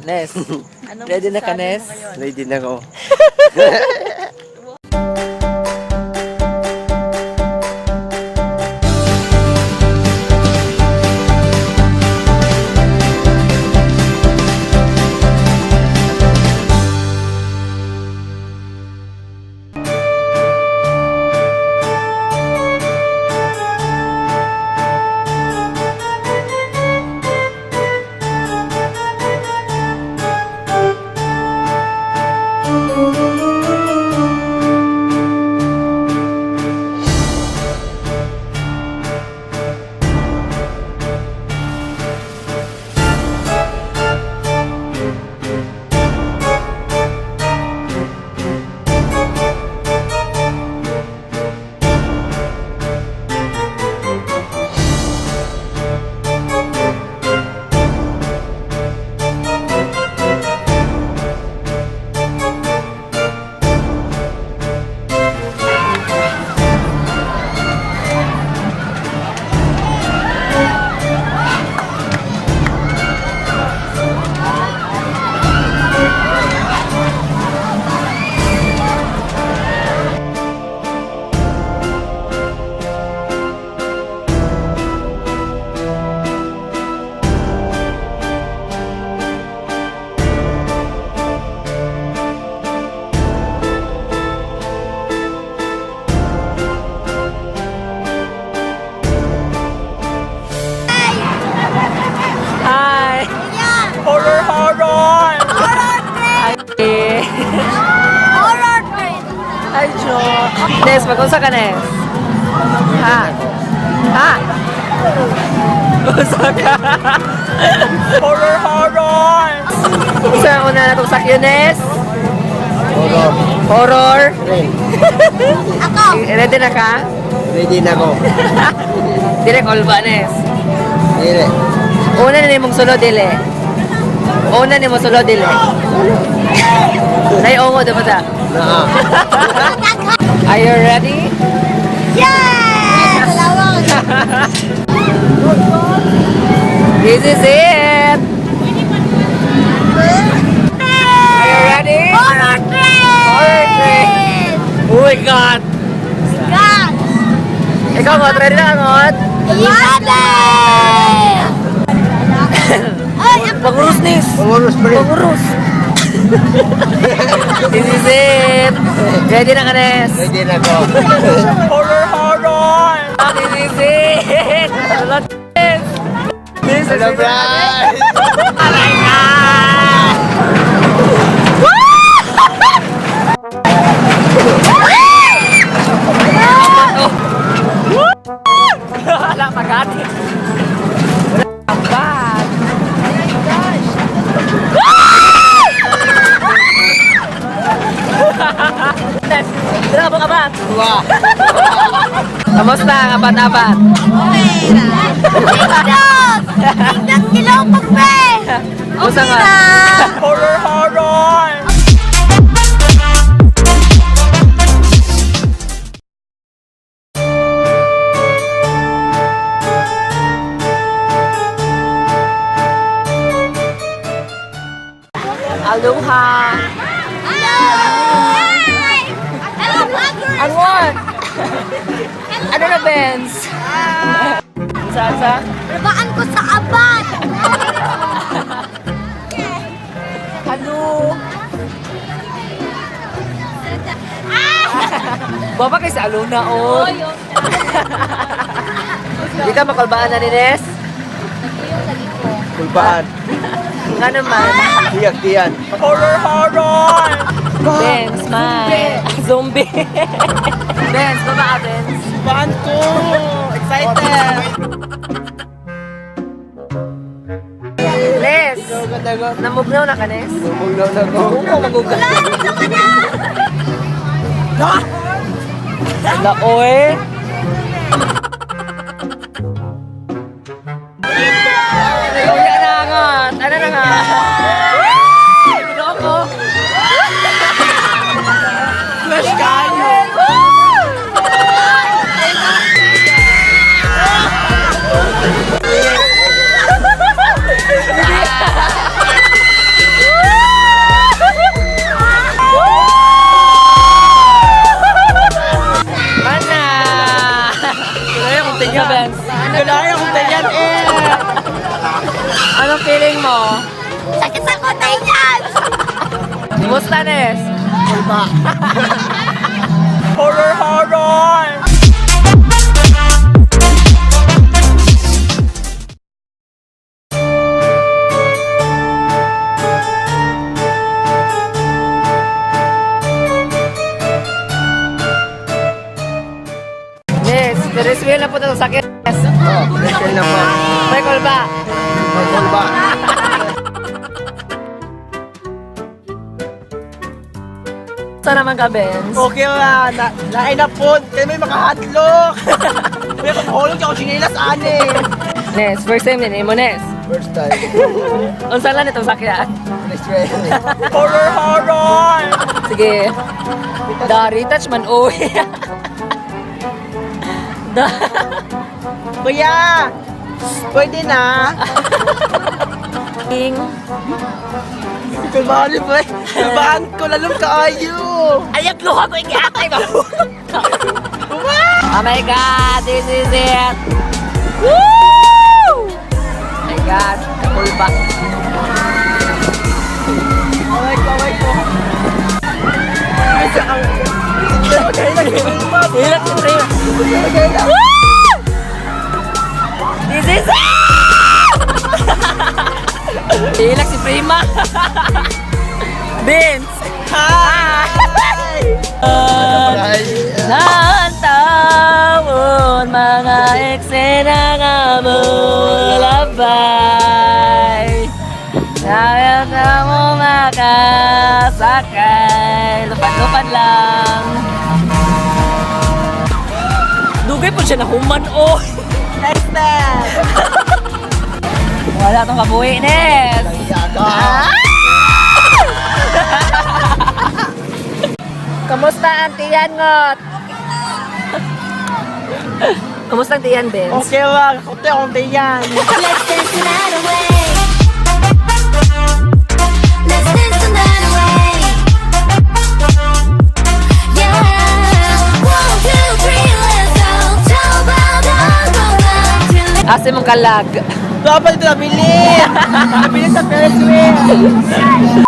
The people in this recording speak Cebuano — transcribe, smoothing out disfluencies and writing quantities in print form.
Nes. Anong Ready na ka, masasabi mo Nes? ngayon? Ready na ko. Hi! Horror, horror! Hi! Horror train! Hi, Jo! Nes, mag-unsa ka, Nes? Ha? Ha? Unsa ka? Horror, horror! Unsa ang una natong sakyo, Nes? Horror. Horror? Train. Ako! Ready na ka? Ready na ko. Dili, kolba, Nes. Dire. Una na nimong sulod, dili. Una nimo sulod, dili. Nay, ongo, diba ta? Naa. Are you ready? Yeah! Dalawang! This is it! Are you ready? Horror train! Horror train! Oh my God! God! Ikaw, Ngot, ready na ka, Ngot? Ready! Ay, ako! Pangurus, Nis! Pangurus pa rin. Pangurus! This is it! Ready na ka, Nes? Ready na ko. Horror, horror! This is it! Sulod, Nes! This is Hello, it! Bryce! Aray ka! Wala pagati. Wala ang bag. Wala ka ba? Wah. Kamusta ang apat-apat? Okay na! Tingnan! Tingnan kilaw pag be! Kamusta Okay nga? na! Horror, horror! Aloha! Hello! Hi! Hello, vlogger! Angon! Ano na, Benz? Sa, sa? Rabaan ko sa abat! Hello! Baba kay sa Aluna, oh. Di ka makalbaan na ni Nes? Kulbaan. Nga naman. Tiyak tiyan. Horror, horror! Benz, man. Zombie. Benz, baba ka, Benz. Kulbaan ko! Excited! Nes! Namugnaw na ka, Nes? Bumugnaw na ko. Oo, magugal. Laoy. Uya na nga. Ano na nga? Loko. Flash kayo! Feeling mo? Sakit sa kotay niyan! Kumusta, Nes? Kulba. Horror, horror! Nes, Ferris wheel na po ito sa sakit. Nes. Oh, special na po. May kulba. May kulba. Saan naman ka, Benz? Okay lang. Na, lain na po. Kaya may makahadlok. May makahulog ako chinilas, ane. Nes, first time din mo, Nes. First time. Unsa lang itong sakyan? First try. Horror, horror! Sige. Dari, touch man, uy. Da. Kuya! Pwede na. King. Kulbaan ba? Kulbaan ko lalong kaayo. Ayat luha ko igiatay ba? Oh my God, this is it. Woo! Oh my God, kakulba. Away ko, away ko. Hilak si Prima. Woo! This is it! Hilak si Prima. Vince! Hi! Ay. Nantawon mga eksena nga mulabay. Kaya ka mo makasakay. Lupad-lupad lang. Dugay po siya na human, oh. Next step! Wala tong kabuhi, Nes. Yaga. Kamusta ang tiyan, Ngot? Kamusta ang tiyan, Benz? Okay lang. Kunti, kunti yan. Let's dance the night away. Let's dance the night away. Yeah. One, two, three, let's go. Tell about the till Asa mong kalag? Dapat ito nabili! Nabili sa Ferris wheel!